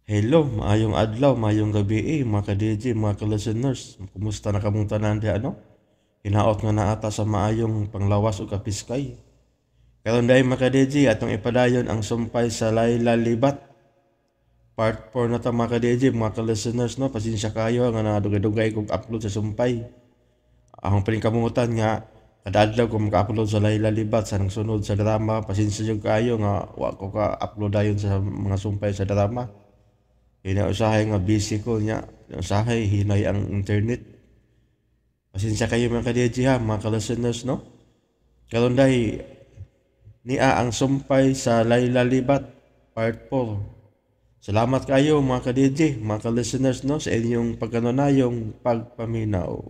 Hello, maayong adlaw, maayong gabi eh, mga ka-DJ, mga ka-listeners. Kumusta na kamong tanan diha, ano? Hinaot nga naata sa maayong panglawas o kapiskay. Karon dahil mga ka-DJ, atong ipadayon ang sumpay sa Layla Libat. Part 4 na ta mga ka-DJ, mga ka-listeners, no? Pasensya kayo nga nadugay-dugay kong upload sa sumpay. Ang paningkamutan nga, kada adlaw ko maka-upload sa Layla Libat sa nangsunod sa drama. Pasensya jud kayo nga wa ko ka-upload dayon sa mga sumpay sa drama. Hinausahay nga busy ko niya. Usahay hinay ang internet. Pasensya kayo mga ka-DJ ha, mga ka-listeners, no? Karon dahi niya ang sumpay sa Layla Libat Part 4. Salamat kayo mga ka-DJ, mga ka-listeners, no, sa inyong pagkanunayong pagpaminaw.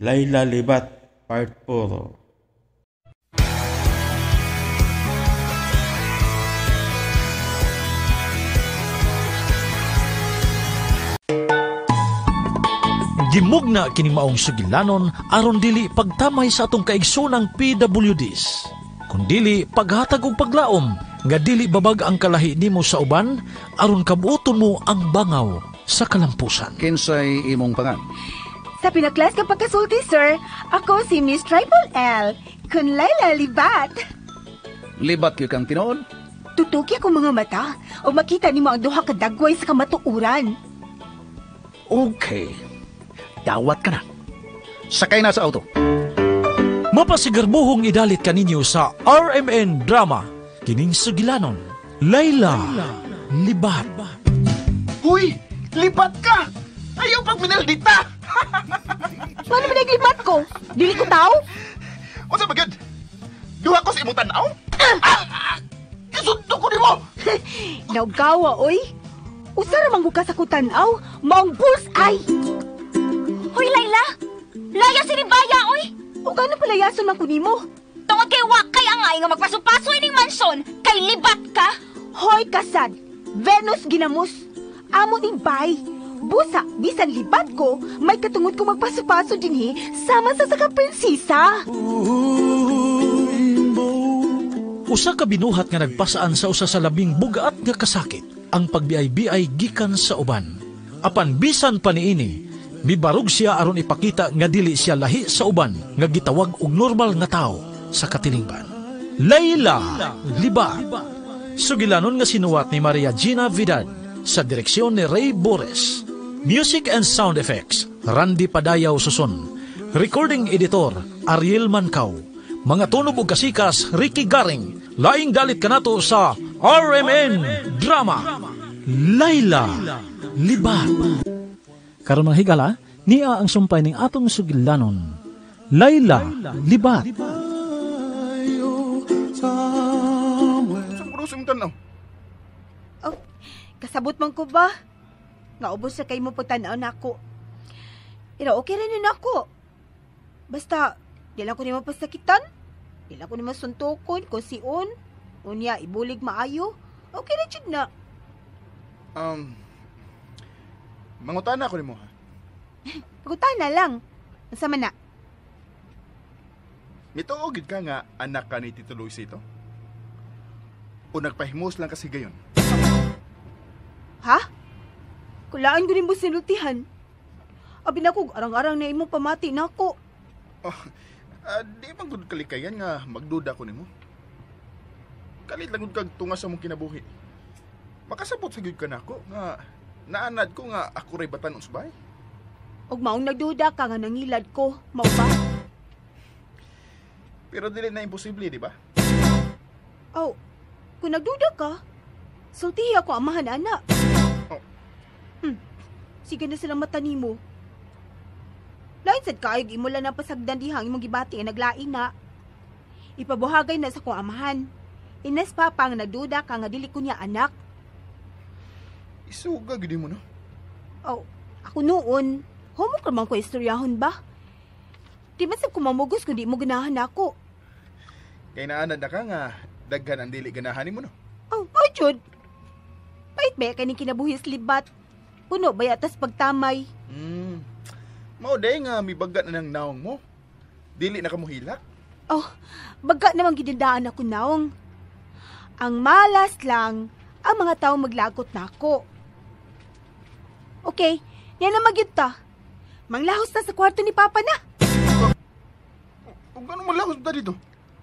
Layla Libat Part 4. Gimugna kining maong sugilanon aron dili pagtamay sa atong kaigsoonang PWDs. Kun dili paghatag og paglaom nga dili babag ang kalahi nimo sa uban aron kabuoton mo ang bangaw sa kalampusan. Kinsay imong pangan? Sa pinaklas ka pagkasulti, sir, ako si Miss Triple L, kun Layla Libat. Libat gyud kang tinuod? Tutuki akong mga mata o makita nimo ang duha ka dagway sa kamatuoran. Okay. Dawat ka na. Sakay na sa auto. Mapasigarbuhong idalit kaninyo sa RMN Drama, kining sugilanon, Layla Libat. Huy! Libat ka! Ayaw pagminaldita! Paano man naglibat ko? Dili ko tao? Unsa ba gyud? Duha ko sa imong tan-aw? Isundo ko nimo! Naugawa, oy! Usa ra man ka sa kutan-aw, maong bullseye! Hoy, Layla! Laya si Ribaya, oy! O gano'n palayason man ko nimo? Tungod kay wakay angay nga magpaso-paso ining mansyon, kay libat ka! Hoy, kasad! Venus ginamos! Amo ning bay! Busa, bisan libat ko, may katungod ko magpaso-paso dinhi, sama sa saka prinsesa. Usa ka binuhat nga nagpasaan sa usa sa labing bugat nga kasakit, ang pagbiay-biay gikan sa uban. Apan bisan pa niini, mibarog siya aron ipakita nga dili siya lahi sa uban nga gitawag og normal nga tawo sa katilingban. Layla Libat. Sugilanon nga sinuwat ni Maria Gina Vidal sa direksyon ni Ray Bores. Music and sound effects, Randy Padayaw Suson. Recording editor, Ariel Mancao. Mga tunog ug kasikas, Ricky Garing. Laing dalit kanato sa RMN Drama, Layla Libat. Karon mga higala, niya ang sumpay ning atong sugilanon, Layla Libat. Saan ko sa imong tan-aw? Oh, kasabot man ko ba? Nga ubos sa kay mo pagtan-aw nako. Pero okay rin yun ako. Basta, di lang ko nimo pasakitan. Di lang ko nimo suntukon, kusion. Unya, ibulig maayo. Okay rin jud na. Mangutana ko nimo ha. Pagutana lang. Unsa man na? Mituo gid ka nga anak ka ni Tito Luisito? O nagpahimos lang kasi gayon? Ha? Kulaan ko nimo sinultihan. Abi nako, arang-arang na imong pamati nako. Oh, di man gud kalikayan nga magduda ko nimo. Kalit lang gud kag tunga sa mong kinabuhi. Makasabot sa gyud ka nako nga naanad ko nga ako ray batan usbay. Og maong nagduda ka nga nangilad ko, mao ba? Pero dili na imposible, di ba? Oh, kung nagduda ka, sultihi ako amahan ana. Oh. Sige na silang mata nimo. Lain sad kaayog imo lang na pasagdan dihang imong gibati nga naglain na. Ipabuhagay na sa kong amahan. Ines papa nga nagduda ka nga dili ko niya anak. Isuga gid mo no. Oh, ako noon, humok man ko istoryahon ba? Di man sab ko mamugos kung di mo ganahan ako. Kay naanad na ka nga daghan ang dili ganahan nimo no. Oh, oh jud. Pait ba kay ning kinabuhi sa libat? Puno ba yatas pagtamay? Mao day nga mibaga na ng naong mo. Dili na ka mohilak. Oh, baga namang gidindaan ako naong. Ang malas lang, ang mga tao maglagot na ako. Okay, yan na magyud ta. Manglahos na sa kwarto ni Papa na. Ug ano malahos ta dito?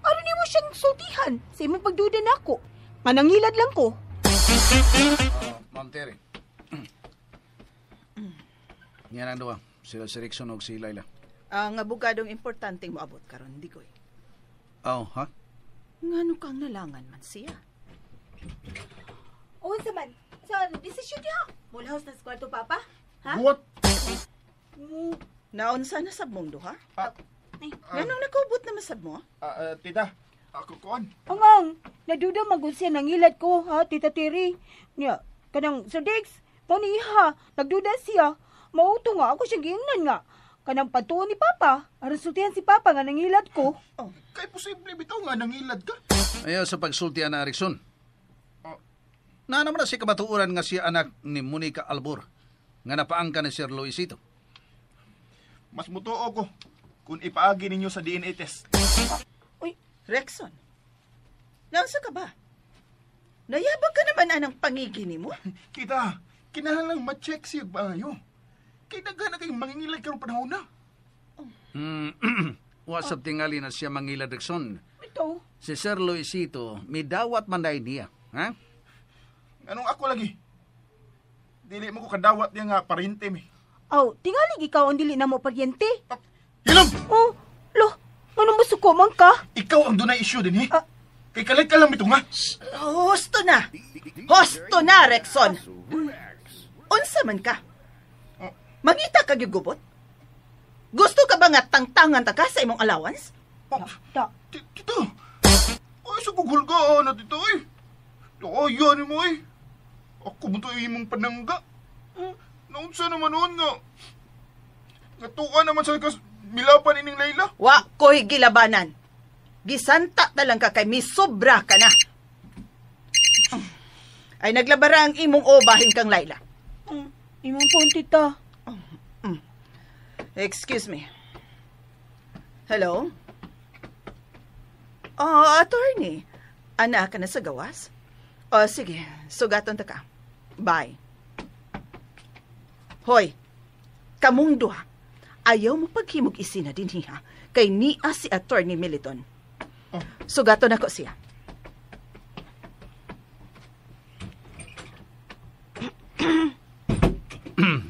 Ano nimo siyang sultihan sa imong pagduda nako? Manangilad lang ko. Ma'am Terry. Yan ang duha. Sila si Rickson og si Laila. Ang abogadong importanteng moabot karon di koy. Oh, ha? Ngano kang nalangan man siya? Unsa man? Sa desisyon diha. Mulahos na sa kwarto, Papa? Ha? What? Naunsa na sab mong duha? Ay, Nganong nakubot na masab mo? Tita, ako kuan. Angang, naduda magud siya nangilad ko, ha, Tita Terry. Niya, kanang Sir Diggs, mao ni iha, nagduda siya. Mauto nga ako siyang giingnan nga. Kanang patuon ni Papa, aron sultihan si Papa nga nangilad ko. Oh, Kay posible bitaw nga nangilad ka. Ayaw sa pagsultian na Rickson. Na naman na si kamatuoran nga siya anak ni Monica Albor nga napaangka ni Sir Luisito. Mas mutuo ko kung ipaagi ninyo sa DNA test. Uy, Rexon. Naunsa ka ba? Nayabag ka naman anang pangigi nimo? Kita, kinahanglang ma-check siya maayo. Kay daghan na kayong mangingilad karong panahon na. Wasap tingali na siya mangilad, Rickson. Ito. Si Sir Luisito, midawat man dahil niya. Ha? Anong ako lagi? Dili mo ko kadawat niya nga parente mi. Aw, tingali ikaw ang dili na mo paryente. Hilom! Oh, lo, anong masuko man ka? Ikaw ang dunay issue din, he? Ah. Kay kalit ka lang bito nga. Husto na. Husto na, Rexon. Unsa man ka? Mangita ka gyud gubot? Gusto ka ba nga tangtangan ta ka sa imong allowance? Oh, Da. Tito! Ay, sa kugulga na, tito, eh. Ay, mo, eh. Ako mo to imong panangga. Naunsa naman noon nga. Natuka naman sa kas milapan ining Layla. Wa ko'y gilabanan. Gisanta ta lang ka kay misobra ka na. Ay naglabara ang imong obahin kang Layla. Imong phone, tita. Excuse me. Hello? Oh, attorney. Ana ka na sa gawas? Oh, sige. Sugaton ta ka. Bye. Hoy, kamong duha. Ayaw mo paghimog isina din ha. Kay niya si attorney Militon. Sugaton ako siya.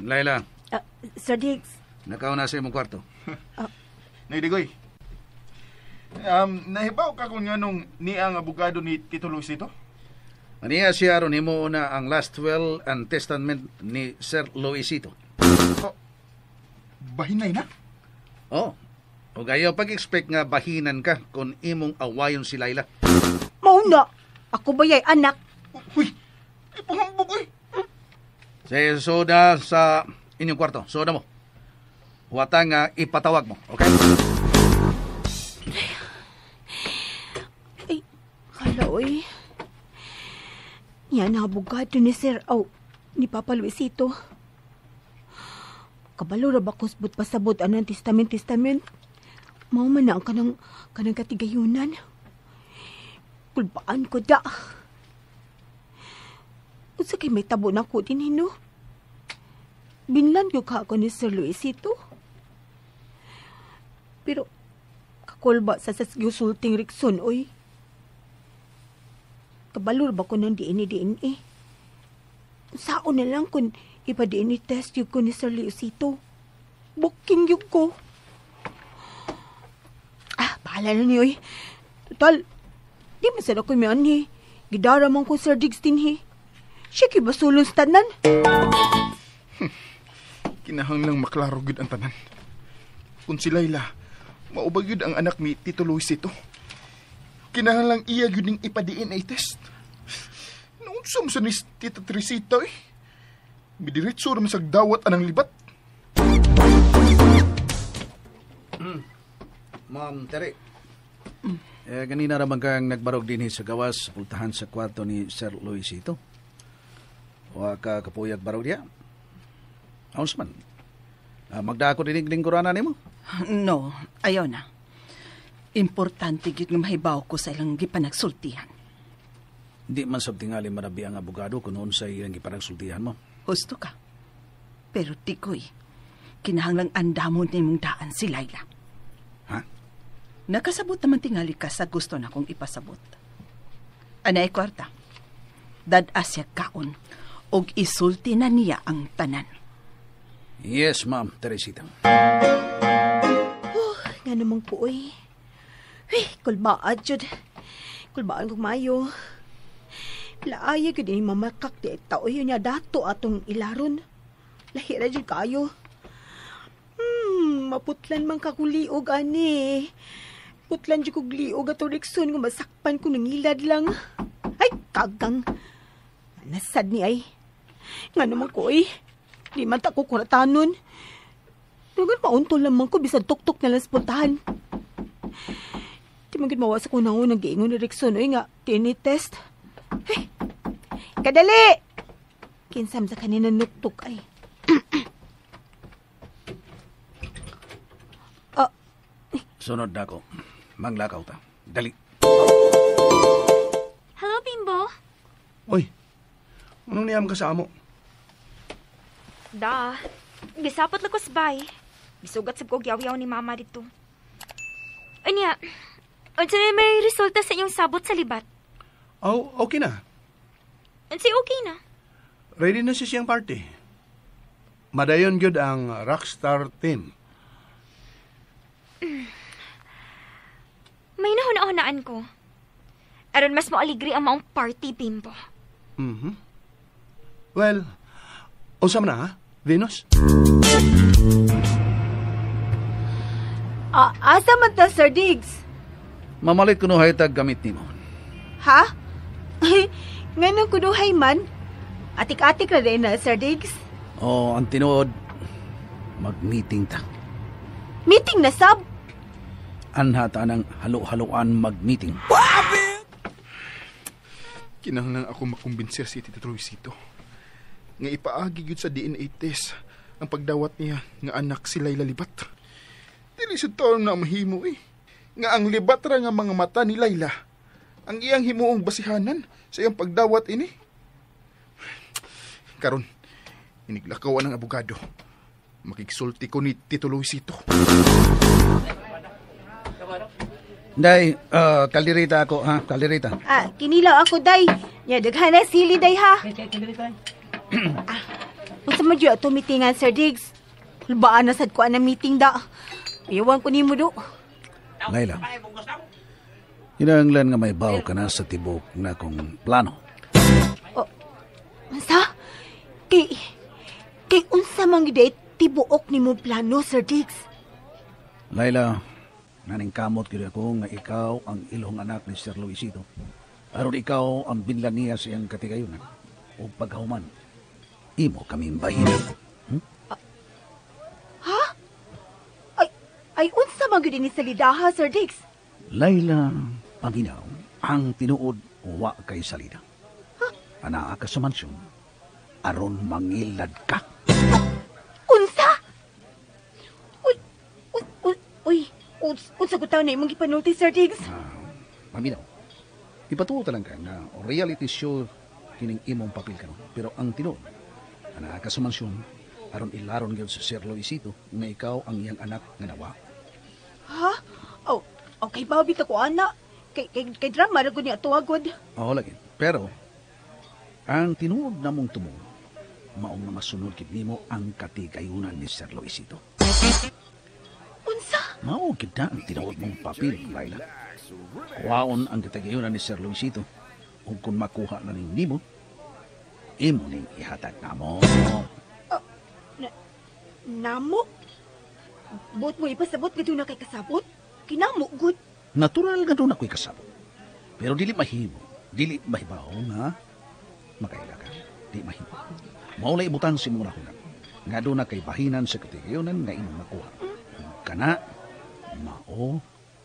Laila, Sir Diggs. nakaw na sa imong kwarto. Naidigoy. Nahibaw ka kung nganong niya ang abogado ni Tito Luisito? Aniya siya aron himo na ang last will and testament ni Sir Luisito. Oh, bahinay na? Oh. O ayaw pag-expect nga bahinan ka kung imong awayon si Laila. Mauna. Ako ba yay anak? Uy, ipanghambog eh. Say, soda sa inyong kwarto. Soda mo. Huwata nga ipatawag mo. Okay? Ay, hala, oy. Yan ang abogado ni Sir, oh, ni Papa Luisito. Kabalo ra ba kusbot pasabot anang testament testament. Mao man na ang kanang katigayunan. Kulbaan ko da. Unsa kay may tabo na ko din hino? Binlan ko ka ako ni Sir Luisito. Pero kakulba sa sasgyusulting Rickson, oy. Kabalor ba ko ng DNA DNA? Sao na lang kung ipa-DNA test yun ko ni Sir Luisito. Booking yun ko. Ah, bahala na niyo eh. Total, di man sad ako may anhi. Gidara man ko Sir Diggs dinhi. Siya kay basulon sa tanan. Kinahanglang maklaro gyud ang tanan. Kung si Layla, maubag gyud ang anak ni Tito Luisito. Kinahanglang iya gyud ning ipa-DNA test. Naunsa mo sa ni Tita Teresita eh. Midiretso raman sa dawat anang libat. Ma'am Tere. Eh, ganina raman kang nagbarog din sa gawas pultahan sa kwarto ni Sir Luisito. Wa ka kapuyag barog diya. Aons man. Magdako dinig lingkurana nimo. No, ayaw na. Importante gyud nga mahibaw ko sa ilang gipanagsultihan. Di man sab tingali marabi ang abogado kung noon sa iyang ipanagsultihan mo. Husto ka. Pero tikoy, kinahanglang andamon nimong daan si Laila. Ha? Nakasabot naman tingali ka sa gusto na kong ipasabot. Anay kwarta, dad-as siya kaon, og isulti na niya ang tanan. Yes, ma'am, Teresita. Nga namang po, uy. Uy, kulbaad, jud. Kulbaan kong mayo. Laaya gyud ni mamakak di tao yun niya dato atong ilaron. Lahira jud kayo. Maputlan man kakuliog ani. Putlan jud kog liog ato Rikson nga masakpan ko nangilad lang. Ay, kagang. Nasad ni ay. Nga naman ko eh. Di man ta ko kuratanon. Dugan pauntol lamang ko bisan tuktok na lang sa puntahan. Di man gid mawa sa kunahon ang giingon ni Rikson oy nga tinitest. Hey, kadali! Kinsam sa kanina nuktok ay. Sunod na ako. Manglakaw ta. Dali. Hello, Bimbo. Oy, anong niyam ka sa amo? Da, gisapot lang ko sa bay. Gisugat sab ko yaw-yaw ni mama dito. Anya, unsa na may resulta sa inyong sabot sa libat? Oh, okay na. Unsay okay na? Ready na siya siyang party. Madayon gyud ang rockstar team. May nahuna-hunaan ko. Aron mas moaligri ang maong party, Bimbo. Mhm. Well, unsa man na, ha? Venus? Asa man ta, Sir Diggs? Mamalit kuno haytag gamit nimo. Ha? Nganong kunuhay man? Atik-atik ra din na, Sir Diggs. Oh, ang tinuod, mag-meeting ta. Meeting na sab? Anha ta ng halo-haloan mag-meeting. Kinahanglan ako makumbinser si Tito Luisito nga ipaagi gyud sa DNA test ang pagdawat niya nga anak si Laila Libat. Dili sa taon na mahimo eh. Nga ang libat ra nga mga mata ni Laila ang iyang himuong basihanan sa iyang pagdawat ini. Karon, iniglakaw ang abogado. Makigsulti ko ni Tito Luisito. Day, kaldereta ako, ha? Kaldereta. Ah, kinilaw ako, Day. Nya, daghan na sili, Day, ha? Unsa man jud ato meetingan, Sir Diggs? Kulbaan na sad ko ang meeting da. Iwan ko nimo do. Laila, kinahanglan nga may baw ka na sa tibok na kong plano. Oh, unsa? Kay unsa man gyud tibuok nimo plano, Sir Diggs? Laila, naningkamot gyud ako nga ikaw ang ilong anak ni Sir Luisito. Aron ikaw ang binlan niya sa iyang katigayunan o paghahuman. Imo kaming bahin. Ha? Ay unsa man gyud ni sa lidaha, Sir Diggs? Laila, panginaw, ang tinuod wa kay salida. Huh? Anaa ka sa mansyon, aron mangilad ka. Unsa? Uy, uy, uy, uy, unsa ko taon na imong gipanulti, Sir Diggs? Paminaw, ipatuo ta lang ka nga reality show kining imong papel karon. Pero ang tinuod, anaa ka sa mansyon, aron ilaron gyud sa Sir Luisito nga ikaw ang iyang anak nga nawa. Ha? Oh, okay ba bitaw ko ana? Kay drama ra gud ni ato agod. Oo lagi. Pero ang tinuod namong tumo, maong nga masunod gid nimo ang katigayunan ni Sir Luisito. Unsa? Mao gid na ang tinuod mong papel, Laila. Kuhaon ang katigayunan ni Sir Luisito. Ug kung makuha na ning nimo, imo ning ihatag namo. Namo? Buot mo ipasabot nga doon na kay kasabot? Kinamo, good. Natural nga doon ako'y kasabot. Pero dili mahimo, dili mahibaw nga makaila ka. Di mahimo. Maulay ibutang si mong rahunan. Nga doon na kay bahinan sa katigayunan nga imong makuha. Kana, mao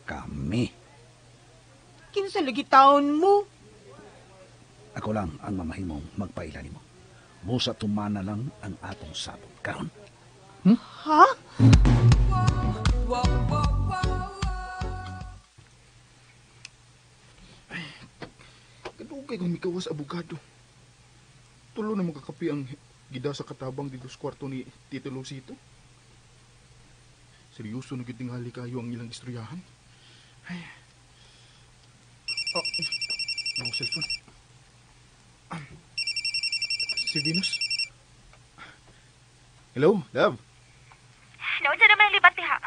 kami. Kinsa lagi taon mo? Ako lang ang mamahimong magpaila nimo. Busa tumana lang ang atong sabot karon. Ha? Ay, Dugay kong mikawas abogado. Tulo na magkakapi ang gida sa katabang dito sa kwarto ni Tito Lucito. Seryoso na gyud tingali kayo ang ilang istoryahan. Ay. Oh, ang cellphone. Si Venus. Hello, love. Naunsa naman ang libat diha.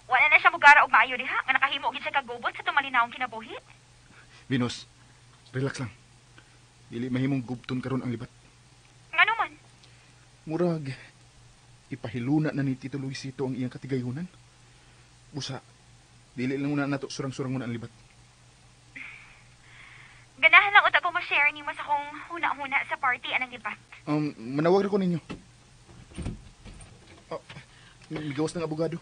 Wala na siya mugara og maayo diha nga nakahimo gid siya kagubot sa tumalinawong kinabuhi. Venus, relax lang. Dili mahimong gubton karon ang libat. Ngano man? Murag ipahiluna na ni Tito Luisito ang iyang katigayunan. Busa, dili lang muna nato surang-surang muna ang libat. Ganahan lang uta ko mo-share nimo sa akong huna-huna sa party anang libat. Manawag ra ko ninyo. Oh, migawas ng abogado.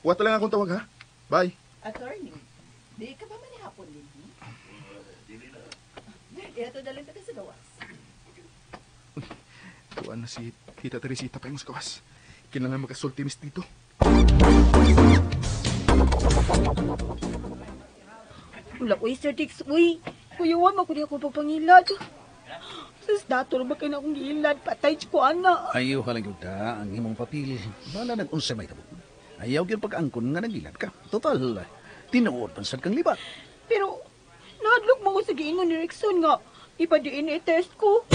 Huwag lang akong tawag ha. Bye. Attorney, di ka ba manihapon din? Dili na. Ihato na lang ka sa gawas. Tuan na si Tita Teresita pa yung sa gawas. Kinahanglan makasulti mis dito. Wala ko, Sir Dix, uy. Kuyawan, makuha ako pagpangilad. Sus, dato ba kayo na akong giilad? Patay ko, ana. Ayaw ka lang yun ta, ang imong papel. Bala nag-unsay may tabo. Ayaw gyud pag-angkon nga nagilad ka. Total, tinuod man sad kang libat. Pero, nahadlok mo ko sa giingon ni Rickson nga ipa-DNA test ko.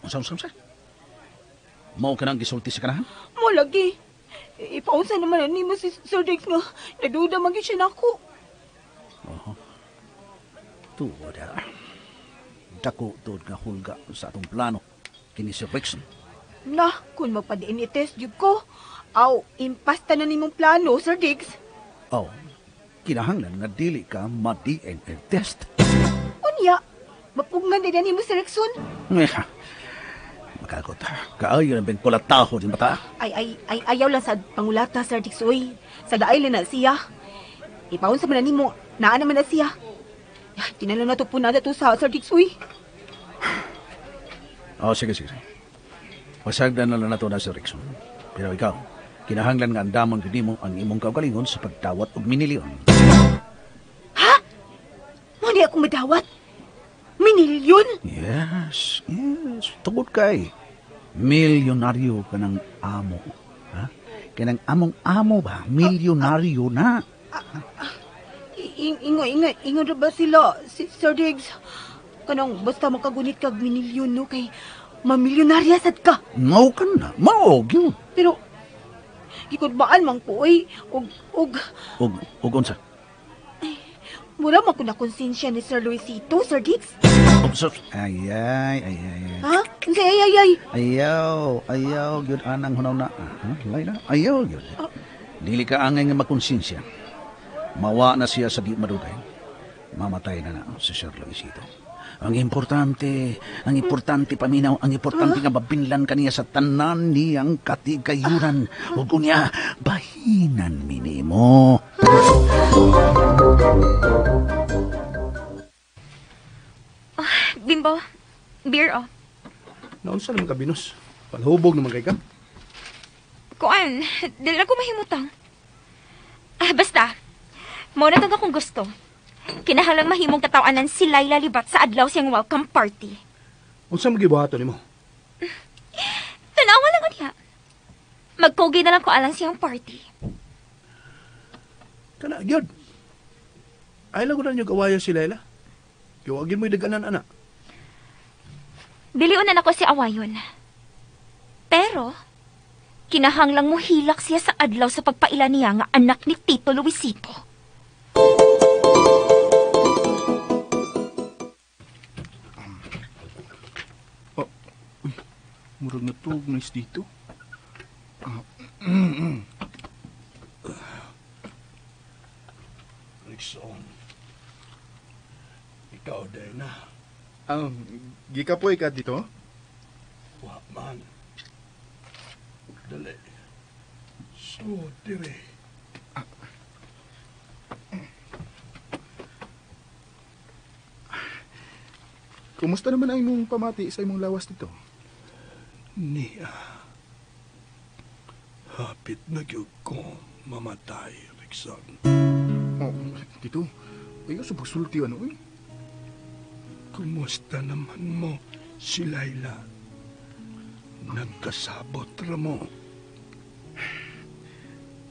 Unsa? Mao ka nang gisulti sa kanahan? Mo lagi. Ipaunsa naman ni mo si Sir Dix nga naduda man gyud siya nako. Oho. Tuod ha. Dako tuod nga hulga sa atong plano. Kini si Rickson. Na, kung magpa-DNA test gyud ko, aw, impasta na nimong plano, Sir Diggs. Oh, kinahanglan nga dili ka ma-DNA test. Unya, mapugngan din nimo si Rickson. Makagot. Kaayo na beng kulataho din bata. Ay, ayaw lang sa pangulata, Sir Diggs, uy. Sa gaay lang na siya. Ipaon sa man nimo, naa naman na siya. Tinalo na to po na to sa Sir Diggs, uy. Oh, sige. Pasagdan na lang na to na si Rickson. Pero ikaw, kinahanglan nga andamon gid nimo ang imong kaugalingon sa pagdawat og minilyon. Ha? Mo ni ako madawat? Minilyon? Yes. Tungod kay milyonaryo ka ng amo. Ha? Kanang among amo ba? Milyonaryo na. Ingo ba sila, si Sir Diggs? Kanang basta makagunit kag minilyon, no? Kay mamilyonarya sad ka. Mao ka na. Mao, gyud. Pero, gikudbaan man ko, oy. Og unsa? Mura man ko na konsensya ni Sir Luisito, Sir Diggs. Ay. Ha? Unsa, ay. Ayaw, gyud anang hunaw na. Ha? Laila, ayaw, gyud. Dili ka angay nga makonsensya. Mawa na siya sa di madugay. Mamatay na si Sir Luisito. Ang importante paminaw, ang importante nga mabinlan kaniya sa tanan niyang katigayunan. Ug unya, bahinan minimo. Oh, Bimbo, beer oh. Naunsa naman ka, Binus? Palhubog naman kay ka? Kuan, dili na ko mahimutang. Basta, mao na tong akong gusto. Kinahanglang mahimong katawanan si Laila Libat sa adlaw siyang welcome party. Unsa magibuhaton nimo? Tanawa lang ko niya. Magkugi na lang ko alang siyang party. Kana gyud. Ay lang ko na niyo gawayan si Laila. Giwagin mo'y daganan ana. Diliunan ako si awayon. Pero kinahanglang mohilak siya sa adlaw sa pagpaila niya nga anak ni Tito Luisito. Murag na tug nice dito. Rickson, ikaw din na. Gikapoy ka dito? Wa man. Dali. So, dire. Kumusta naman ang imong pamati sa imong lawas dito? Niya. Hapit na gyud ko mamatay, Rickson. Oh, dito. Ayaw sa pagsulti, ano eh. Kumusta naman mo si Layla? Nagkasabot ra mo.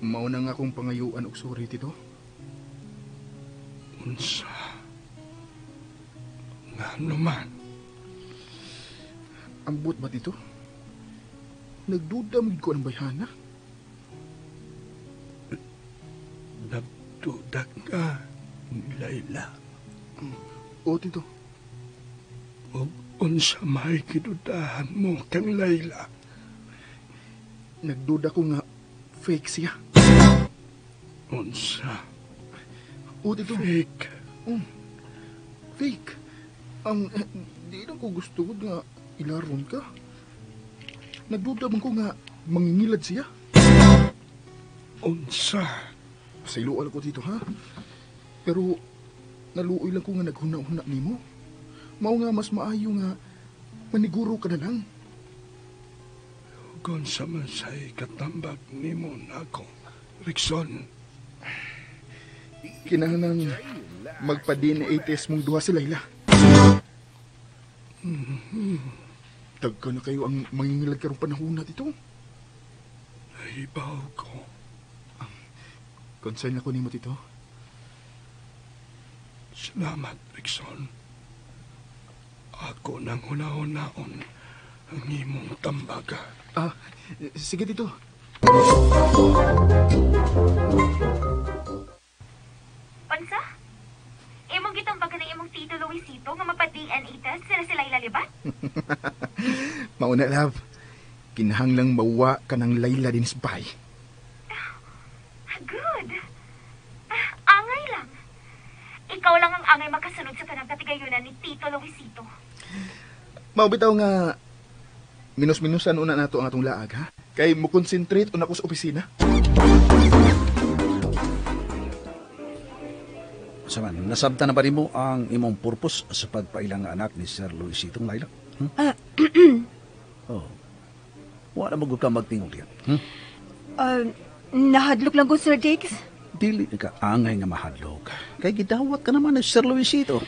Mao na nga akong pangayuan og sorry, Tito. Unsa? Ngano man? Ambot ba, Tito? Nagduda mo ko ng bayhana. Nagduda ka ni Layla. Oo, Tito. Og unsa may kidudahan mo kang Layla? Nagduda ko nga fake siya. Unsa? Oo, Tito. Fake? Fake. Ang di lang ko gusto nga ilaron ka. Nagduda man ko nga mangingilad siya. Unsa? Pasayloan ko, Tito, ha? Pero naluoy lang ko nga naghuna-huna nimo. Mao nga mas maayo nga maniguro ka na lang. Kung sa man sa'y katambag nimo nako, Rickson. Kinahanglan magpa-DNA test mong duha si Layla. Tagka na kayo ang mangingilad karong panahon na, Tito. Nahibaw ko. Concern ako nimo, Tito. Salamat, Rickson. Ako nang hunahon-naon ang imong tambaga. Ah, sige, Tito. Unsa? Imong gitambagan ng imong Tito Luisito nga mapa-DNA test sila si Layla Libat? Mauna, love. Kinahanglang mawa ka ng Layla din sa bahay. Good. Angay lang. Ikaw lang ang angay makasunod sa tanang katigayunan ni Tito Luisito. Mao bitaw nga minus-minusan una nato ang atong laag, ha? Kay mo concentrate una ko sa opisina. Sa man, nasabtan na ba nimo ang imong purpose sa pagpailang nga anak ni Sir Luisitong Layla? Hmm? Oh. Wala mo ka magtingog diyan. Hmm? Nahadlok lang ko, Sir Diggs. Dili ka angay nga mahadlok. Kay gidawat ka naman ni Sir Luisito.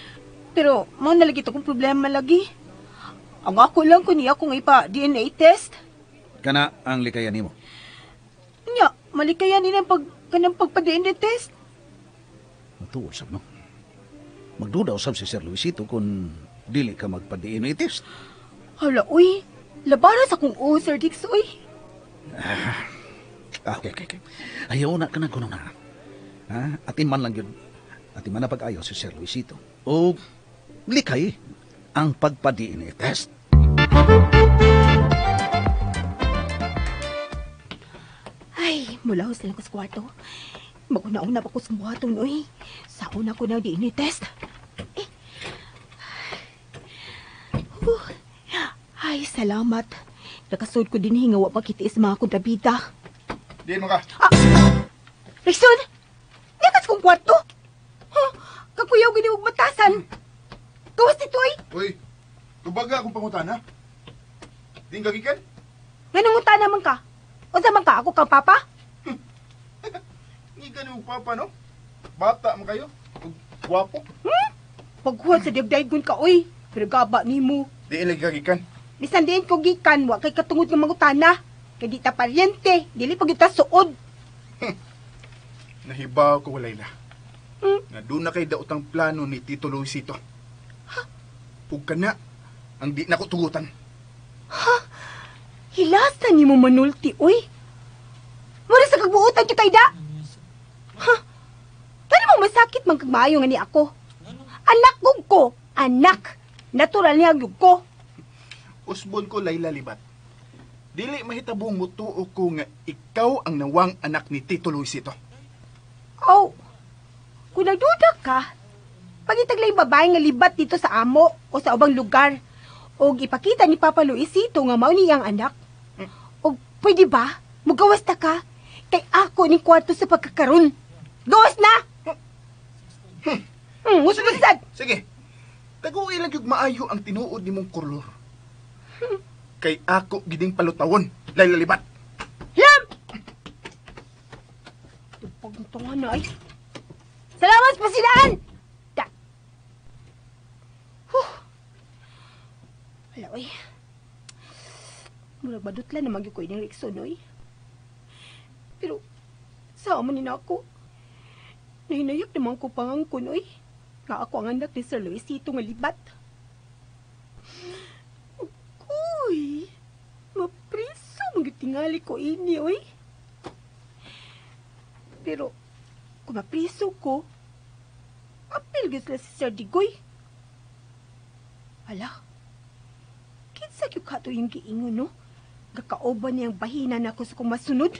Pero mao na lagi to kong problema lagi. Ang ako lang kun niya kung ipa-DNA test. Kana ang likayan nimo. Nya, malikayan ni ang kanang pagpa-DNA test. Matuod sab, no? Magduda usab si Sir Luisito kung dili ka magpa-DNA test. Hala, uy. Labara sa kong o, Sir Diggs, uy. Okay. Ayaw na ka na kuno na. Ha? Atin man lang yun. Atin man na pag-ayaw si Sir Luisito. O likay ang pagpa-DNA test. Ay, mulahos na lang ko sa kwarto. Maguna-una pa ko sa buhaton, uy. Sa una ko na DNA test. Eh. Ay, salamat. Nakasud ko din hingawa pakitiis mga kontrabida. Diin mo ka. Rexon! Nakas kong kwarto! Huh? Kakuyaw gini og batasan! Gawas dito, ay! Uy, tubaga akong pangutana. Diin ka gikan? Nga nangutana man ka? Unsa man ka? Ako kang papa? Ngikan mo papa, no? Bata mo kayo. Ug gwapo. Paghuwat sa dagdaygon ka, uy! Pero gaba nimo. Diin lagi ka gikan. Bisan diin ko gikan, wa kay katungod nga mangutana. Kay di ta paryente, dili pa gyud ta suod. Nahibaw ko, Layla. Nga doon na kay daotang plano ni Tito Luisito. Ug kana ang di na ko tugutan. Hilasa nimo manulti, uy. Mura sa kagbuotan kita da. Ha? Kani mo masakit man kag maayo nga ni ako. Anak gug ko, anak. Natural niya gyud ko. Usbon ko, Layla Libat. Dili mahitabong mutuo ko nga ikaw ang nawang anak ni Tito Luisito. Aw, kung nagduda ka, pagitaglay babae nga libat dito sa amo o sa ubang lugar, og ipakita ni Papa Luisito nga mao niyang anak. Og pwede ba, mugawas ta ka, kay ako ning kwarto sa pagkakaron. Gawas na! Usbusad! Sige. Taguwi lang yung maayo ang tinuod nimong kurlor. Kay ako giding palutawon, Layla Libat. Lam! Tupag ng tunga na ay. Salamat pasilaan! Da. Huh. Murag badutla na magyud ko ining Rickson, oy. Pero, sao man ni nako? Nahinayak naman ko pangangkon, oy. Nga ako ang anak ni Sir Luisito nga libat. Uy, mapriso magitingali ko ini, oy. Pero, kung mapriso ko, apil gyud sila si Sir Digoy. Ala, kinsa gyud kato yung giingon, no? Gakauban niyang bahina na ako sa kong masunod.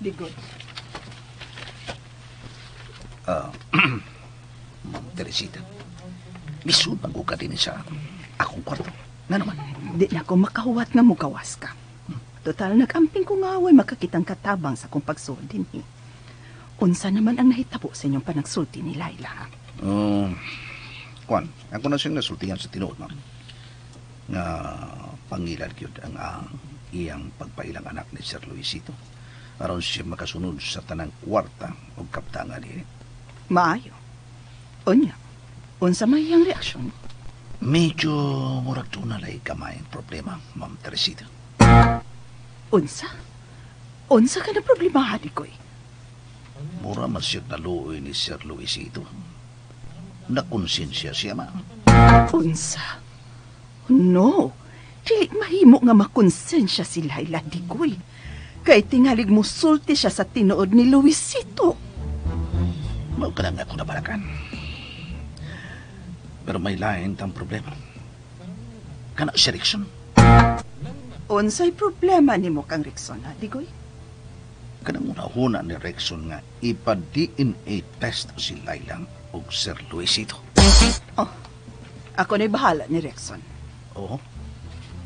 Digoy. Ma'am Teresita, misud man ko ka din sa akong kwarto. Nga naman. Di na ko makahuwat nga mugawas ka. Total, nag-amping ko nga away makakitang katabang sa akong pagsuod din. Eh. Unsa naman ang nahitabo sa inyong panagsulti ni Laila, ha? Kwan, ako na siyang nasultihan sa tinuod, ma'am. Nga pangilad gyud ang iyang pagpailang anak ni Sir Luisito. Aron siya makasunod sa tanang kwarta o kaptangan niya. Maayo. Unya, unsa may iyang reaksyon? Medyo murag doon na kamay ang problema, Ma'am Teresita. Unsa? Unsa ka na problema, Dikoy? Mura man siya naluoy ni Sir Luisito. Nakonsensya siya, ma'am. Unsa? No, dili mahimo nga makonsensya si Laila, Dikoy. Kay tingalig musulti siya sa tinuod ni Luisito. Mao ka lang ako nabalakan. Pero may lain tang problema. Kana si Rickson. Unsay problema nimo kang Rickson, ha, Digoy? Kanang una-huna ni Rickson nga ipa-DNA test si Laila og Sir Luisito. Oh, ako na'y bahala ni Rickson. Oo.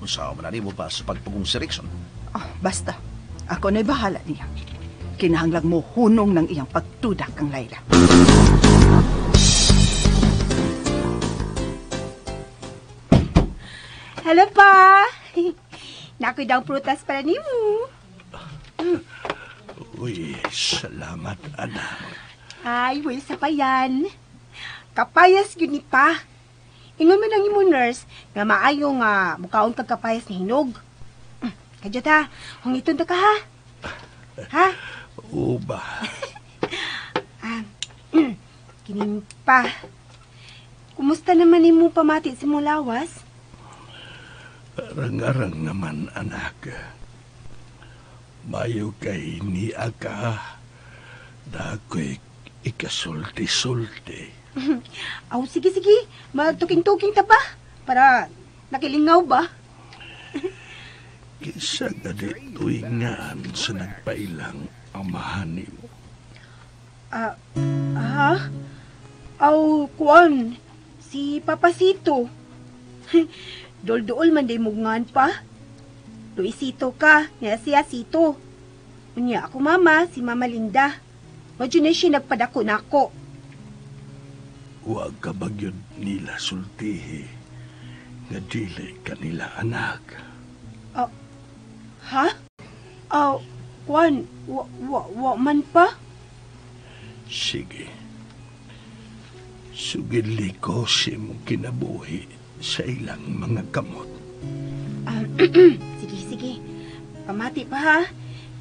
Unsa man na nimo pa sa pagpugong si Rickson? Oh, basta. Ako na'y bahala niya. Kinahanglang mo hunong ng iyang pagtudak kang Laila. Hello pa! Nakoy daw prutas para nimo. Uy, salamat, anak. Ay, well, sa pa yan. Kapayas yun ni pa. Ingon man ang imo nurse nga maayo nga mukaon kag kapayas ni hinog. Kadyo ta, hungiton ta ka ha. Ha? Uba. Kining pa. Kumusta naman nimo pamati sa imong lawas? Arang-arang naman, anak. Mayo kay ni aka. Dako'y ikasulti-sulti. Aw, sige, sige. Magtuking-tuking ta pa. Para nakilingaw ba? Kinsa gani tuwingan sa nagpailang amahan nimo? Ha? Aw, kuan. Si Papacito. Dol-dool man day mugngan pa. Luisito ka, nga siya Sito. Unya ako mama, si Mama Linda. Madyo na siya nagpadako nako. Huwag ka bagyod nila sultihi nga dili kanila anak. Ha? Aw, kuan, wa man pa? Sige. Sugili ko si imong kinabuhi sa ilang mga kamot. Sige, sige. Pamati pa ha.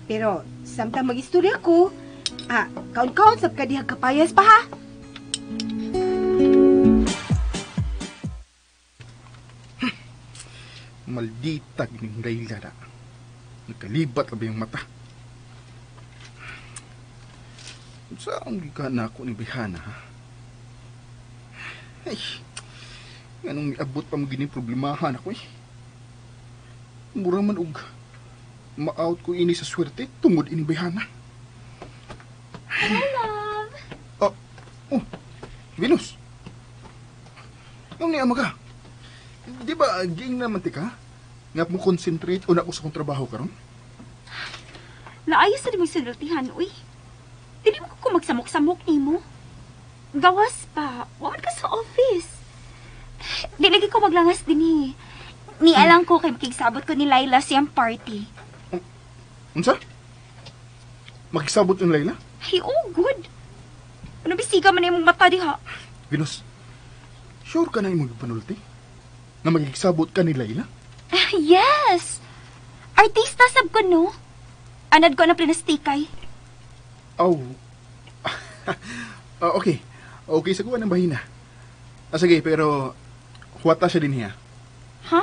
Pero samtang mag-istorya ko, kaon-kaon sab ka diha kapayas pa ha. Maldita gining Layla na. Nagkalibat labi yung mata. Saan gikan na ako ni Bihana, ha? Ay, anong miabot pa mo gining problemahan ako eh. Mura man og ma-out ko ini sa swerte tungod ini Bihana. Hi, love. Oh, Venus. Yung niya maga. Di ba, ging naman ti ka? Nga mo concentrate una ko sa kong trabaho karon? Naayos na rin mong sinultihan, uy. Dili mo ko magsamok-samok nimo. Gawas pa, waman ka sa office. Di lagi ko maglangas din eh. Ni alam ko kay makigsabot ko ni Laila siyang party. Unsa? Magsabot yung Layla? Ay, oh, good. Ano bisiga man imong mata diha? Venus, sure ka na imong panulti? Na magigsabot ka ni Layla? Yes! Artista sab ko, no? Anad ko na plinastikay. Oh. Okay. Okay, sa kuha ng bahina. Sige, pero huwata siya din niya. Ha?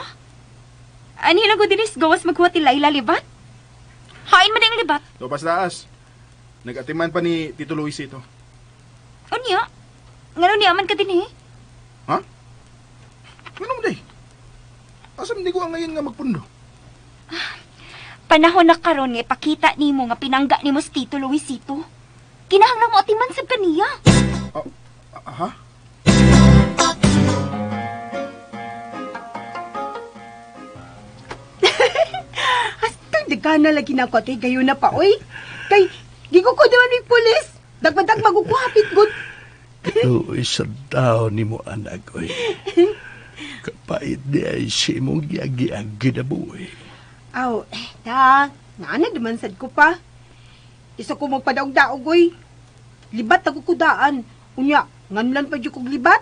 Ani lang ko dinis gawas maghuwat ni Layla libat? Hain man ang libat. Topas taas. Nag-atiman pa ni Tito Luis ito. Unya? Ngano niya man ka din eh? Ha? Ano mo day? Asam di ko ang ngayon nga magpundo? Panahon na karon nga ipakita nimo nga pinangga nimo si Tito Luisito. Kinahanglan mo atiman sab kaniya. Ha? Hasta dagana lagi na ko ate gayon na pa oy. Kay gigo ko naman mig pulis. Dagmadag magukuhapit gud. Kaluoy sa tao ni mo anak oy. Kapait di ay si imong giagi-ang ginabuhi. Aw, ta, naana duman sad ko pa. Isa ko magpadaog-daog oy. Libat ako kudaan. Unya, nganlan pa jud kog libat.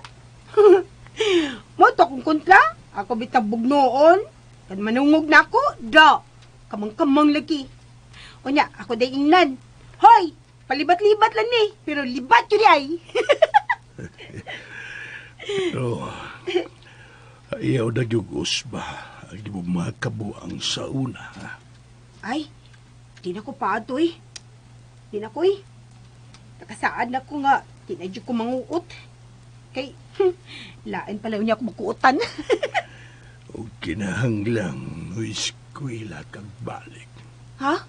Mo to akong kontra. Ako bitang bugnoon. Kan manungog na ako, da. Kamang-kamang lagi. Unya, ako day ingnan. Hoy, palibat-libat lang ni, pero libat yun ay. Pero, ayaw na yung usba. Ang di mo makabuang sa una. Ha? Ay, di na ko pa ato eh. Di na ko eh. Nakasaad na ko nga, di na dyan ko manguot. Kay, lain pala niya ako magkuotan. O kinahanglang mo eskwela kag balik. Ha?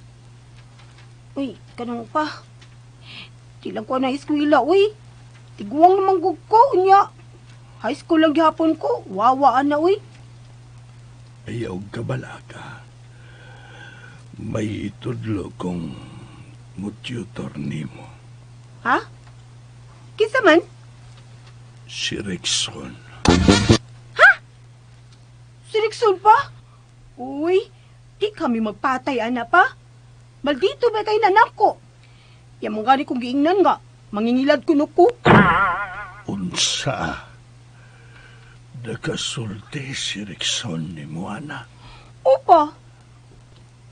Uy, kanang pa. Di lang ko na eskwela, uy. Tiguang naman gug ko, unya. High school lang gihapon ko, wawaan na, uy. Ayaw kabalaka. May itudlo kong mututor nimo. Ha? Kinsa man? Si Rexon. Ha? Si Rexon pa? Uy, di kami magpatay, ana pa. Maldito ba kay nanak ko? Yan mo gani kong giingnan nga. Mangingilad ko ko. Unsa? Nakasulti si Rexon ni Moana. Opa.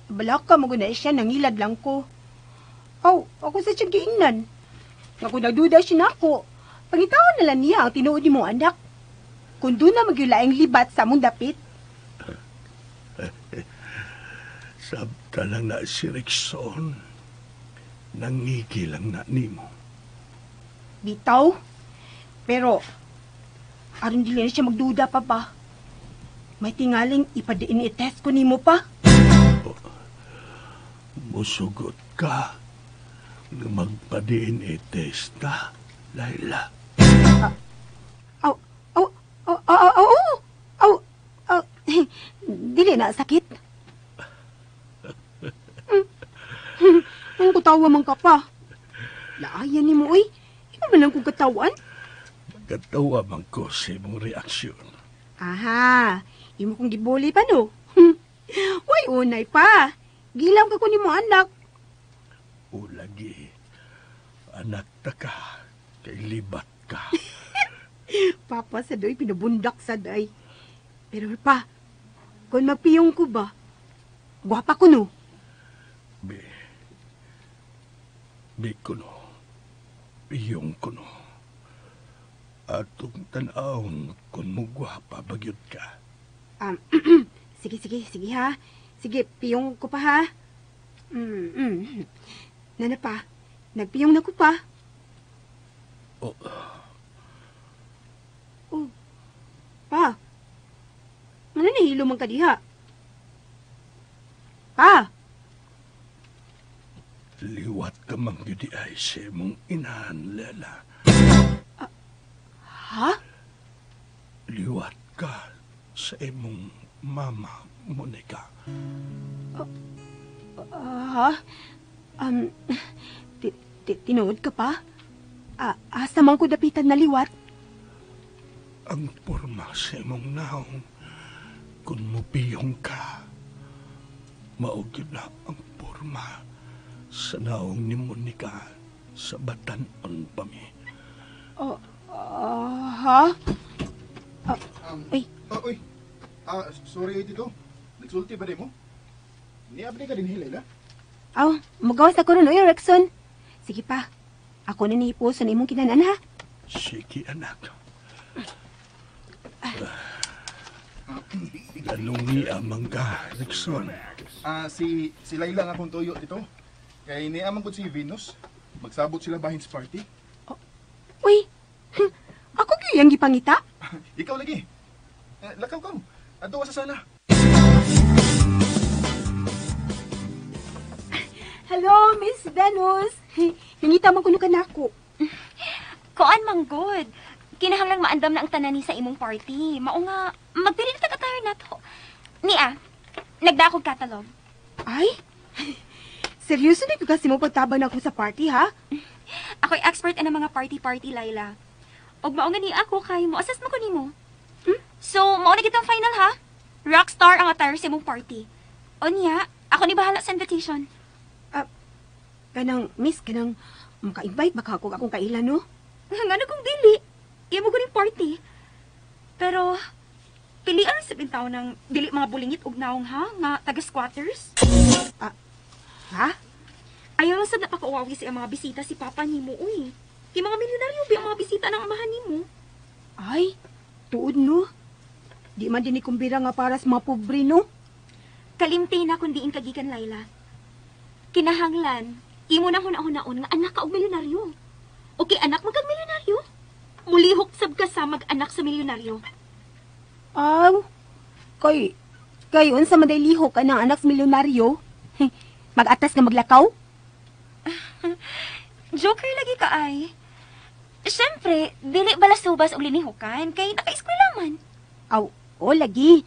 Balaka mo guna siya, nangilad lang ko. Aw, ako sa siyang giingnan. Nga kung nagduda siya nako, pangitaon na lang niya ang tinuod ni mong anak. Kung doon na magyulaing libat sa among dapit. Sabta lang na si Rexon. Nangigi lang na nimo. Bitaw. Pero, aron dili na siya magduda pa ba? May tingaling ipadiin i-test ko nimo pa. Oh, musugot ka nga magpa-DNA test ta, Layla. Aw, aw, aw, aw, aw, aw, aw, dili na sakit. Ang kutawa man ka pa. Laayan ni mo, uy. Ikaw man lang kong katawan. Katawa man ko sa imong reaksyon. Aha, imo kong gibuli pa, no? Uy, unay pa. Gilam ka ko ni mo, anak. O lagi, anak ta ka, kay libat ka. Papa sa doy, pinabundak sa day. Pero pa, kung magpiyong ko ba, gwapa ko no. Bi ko no, piyong ko no. Atong tan-awon kung mugwapa bagyod ka. Sige, ha. Sige, piyong ko pa ha. Nana pa, nagpiyong na ko pa. Oh. Oh. Pa. Ano nahilo man ka diha? Pa. Liwat ka man gyud ay sa imong inahan, Lela. Ha? Liwat ka sa imong mama, Monica. Ha? Tinuod ka pa? Asa man ko dapitan na liwat? Ang porma sa imong naong, kung mupiyong ka, mao gyud na ang porma Sa naong ni Monica sa batanon pa mi. Oh, ha? Uy. Oh, uy. Sorry, Tito. Nagsulti ba di mo? Niabli ka din Laila? Aw, magawas ako ron, oy, Rexon. Sige pa. Ako na nihipuson imong kinanan, ha? Sige, anak. Ganong amang ka, Rexon. Si Laila nga akong tuyo, Tito. Kay niamang ko si Venus. Magsabot sila bahin sa party. Oh, uy, ako gyud ang gipangita. Ikaw lagi. Lakaw ka. Adto sa sala. Hello, Miss Venus. Nangita man kuno ka nako. Kuan man good. Kinahanglang maandam na ang tanan ni sa imong party. Mao nga magpili na tag-attire nato. Nia, nagdakog catalog. Ay. Seryoso na kasi mo pagtabang ako sa party, ha? Ako'y expert ang mga party-party, Laila. Og mao nga ni ako kay mo assess mo ko nimo. Hmm? So, mao na kitang final, ha? Rockstar ang attire sa imong party. Onya, ako ni bahala sa invitation. Kanang, miss, kanang maka-invite baka ako akong kailan, no? Ngano kung dili? Imo ko ning party. Pero, pilian sa bintaw ng dili mga bulingit og naong, ha? Nga taga-squatters. Ha? Ayaw lang sad napakauwawi sa mga bisita si Papa nimo, uy. Kay mga milyonaryo bi ang mga bisita ng amahan nimo. Ay, tuod no. Di man din kumbira nga para sa mga pobre, no? Kalimti na kung diin kagikan, Laila. Kinahanglan, imo nang huna-hunaon nga anak ka og milyonaryo. Okay, anak mo kag milyonaryo. Mulihok sab ka sa mag-anak sa milyonaryo. Aw, kay unsa man day lihok anang anak sa milyonaryo? Mag-atas nga maglakaw? Joker lagi ka ay. Siyempre, dili balasubas og linihukan kay naka-eskwela man. Aw, o lagi.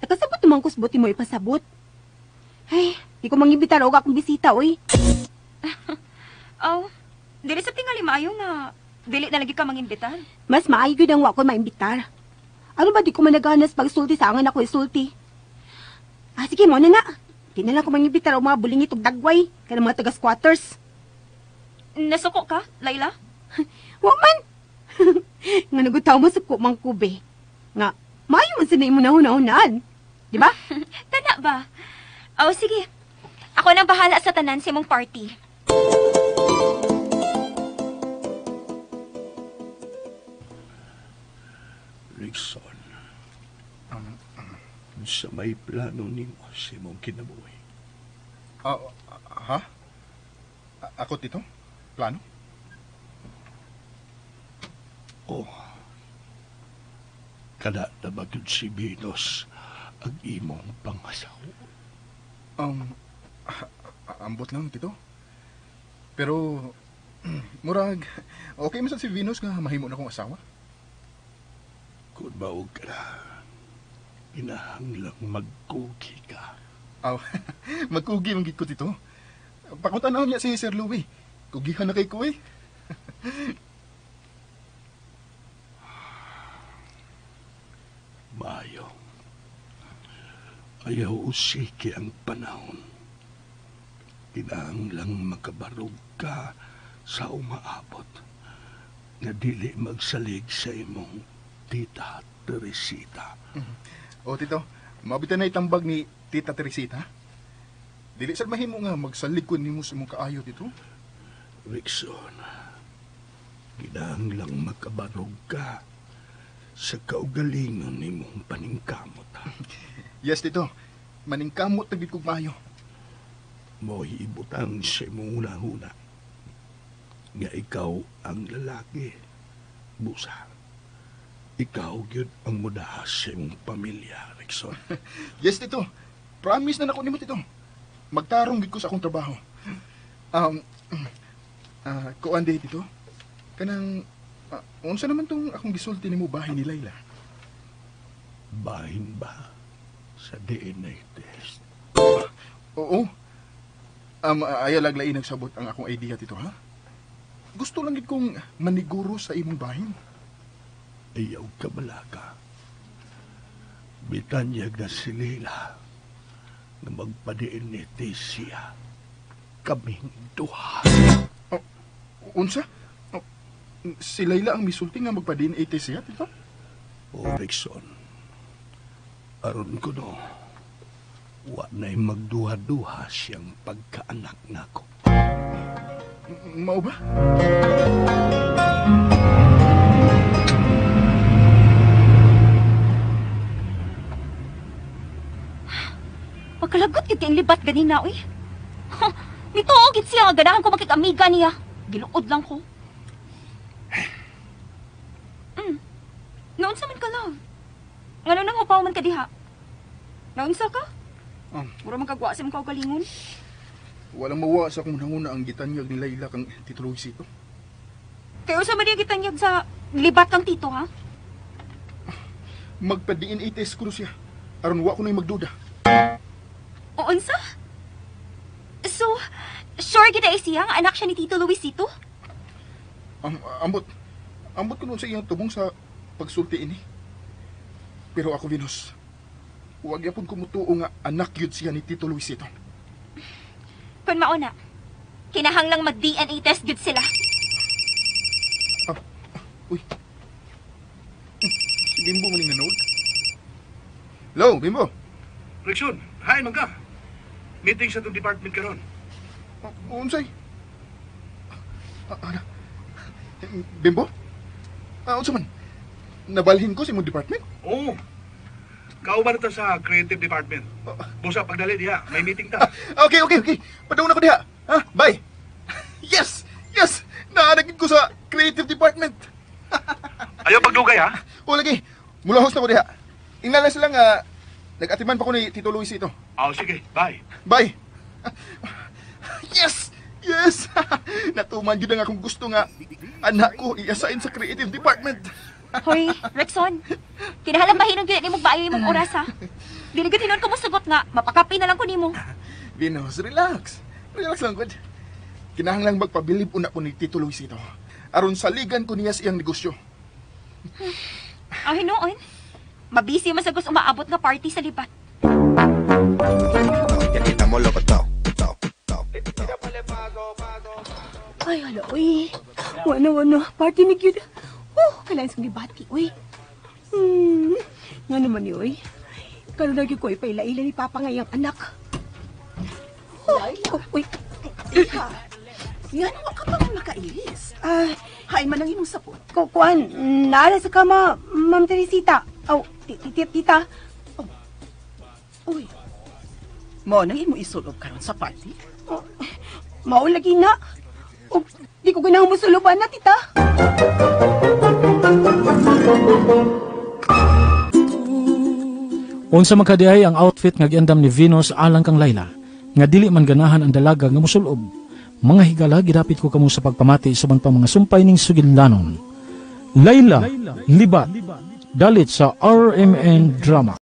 Nakasabot naman kusbot mo ipasabot. Ay, di ko mangibitar og akong bisita, oy. Aw, dili sa tingali maayo nga dili na lagi ka mangimbitar. Mas maayo gyud ang wa ko maimbitar. Ano ba di ko managanas pagsulti sa angan ako isulti? Ah, sige mo na na. Di na lang ko mangimbitar og mga bulingit og dagway kanang mga taga-squatters. Nasuko ka, Laila? Wa man. Nga nagutaw mo suko mang kube. Nga, maayo man sa na imo nahuna-hunaan. Di ba? Tana ba? Oh, sige. Ako nang bahala sa tanan sa imong party. Rexon, sa may plano nimo sa imong kinabuhi. Ha? Ako, Tito? Plano? Oh. Kada na ba gyud si Venus ang imong pangasawa? Ambot lang, Tito. Pero, murag, okay man sad si Venus nga mahimo na kong asawa? Kung maog ka na, inahanglang magkugi ka. Aw, magkugi man gid ko, Tito. Pakuntanaw niya si Sir Louie. Kugihan na kay ko, eh. Maayo. Ayaw usiki ang panahon. Kinahanglang makabarog ka sa umaabot nga dili magsalig sa imong Tita Teresita. O, Tito, mabitan na itambag ni Tita Teresita. Dili sad mahimo nga magsalig ko nimo sa imong kaayo, Tito. Rixon, kinahanglang makabarog ka sa kaugalingon nimong paningkamot. Yes, Tito. Maningkamot na gid kog maayo. Mo'y ibutang sa imong hunahuna nga ikaw ang lalaki. Busa, ikaw gyud ang mudahas sa imong pamilya, Rixon. Yes, Tito. Promise na nako nimo, Tito. Magtarong gid ko sa akong trabaho. Kuan di, Tito. Kanang unsa naman tong akong gisulti nimo bahin ni Laila? Bahin ba sa DNA test? Oo. Ayaw laglain nagsabot ang akong idea, Tito, ha? Gusto lang gid kong maniguro sa imong bahin. Ayaw ka balaka. Bitanyag na si Leila na magpa-DNA test siya. kaming duha. Oh, unsa? Oh, si Layla ang misulti nga magpa-DNA test siya, Tito? O, Rickson, aron ko no, wa na'y magduha-duha siyang pagkaanak nako. Mao ba? Pagkalagot gid kayong libat ganina, uy. Nituo gid siya nga ganahan ko makikamiga niya. Giluod lang ko. Naunsa man ka, love? Ngano nang hupaw man ka diha? Naunsa ka? Mura man kagwa sa imong kaugalingon. Walang mawa sa akong nanguna ang gitanyag ni Layla kang Tito Luisito. Kaya unsa man niya gitanyag sa libat kang tito, ha? Magpa-DNA test ko siya. Aron wa ko na'y magduda. O unsa? So, sure gid ay siya nga anak siya ni Tito Luisito? Ambot. Ambot ko nun sa iyang tubong sa pagsulti ini. Pero ako, Venus, huwag yapon kumutuo nga anak yun siya ni Tito Luisito. Kun mauna, kinahanglang mag-DNA test gyud sila. Uy. Si Bimbo maning nanood. Hello, Bimbo. Rickson, hain man ka. Meeting sa itong department karon. Unsay? Ano? Bimbo? Unsa man? Nabalhin ko sa imong department? Oo. Kauban na ta sa creative department. Busa pagdali diha, may meeting ta. Okay, okay, okay. Padung na ko diha. Ha? Bye. Yes! Yes! Naanagin ko sa creative department. Ayaw pagdugay, ha? O lagi. Mulahos na ko diha. Ingnan lang sila nga nag-atiman pa ko ni Tito Luisito. Oh, sige. Bye. Bye. Yes! Yes! Natuman yun ang akong gusto nga anak ko i-assign sa creative department. Hoy, Rexon. Kinahalang bahinon gyud nimo baayo imong oras, ha? Dili gyud hinon ko mosugot nga mapakapi na lang ko nimo. Venus, relax. Relax lang gud. Kinahanglang magpabilib una ko ni Tito Luisito. Aron saligan ko niya sa iyang negosyo. Ang hinuon, mabisi man sa gusto umaabot nga party sa libat. Ay, hala, uy. Wala, wala. Party ni gyud. Oh, kailangan sa gibati, uy. Nga naman ni, uy. Karon lagi ko ipaila-ila ni Papa nga iyang anak. Oh, oh, uy. Iha, nga naman ka pang makailis. Hain man ang imong sapot. Kuan, naala sa kama, Ma'am Teresita. Oh, tita. Oh. Uy. Mao nang imo isulob karon sa party? Oh, mao lagi na. Oh, di ko ganahang musuluban na, tita. Unsa man kadiay ang outfit nga giandam ni Venus alang kang Layla, nga dili man ganahan ang dalaga nga musulob. Mga higala, gidapit ko kamo sa pagpamati sa pa mga sumpay ning sugilanon. Layla, Libat, dalit sa RMN Drama.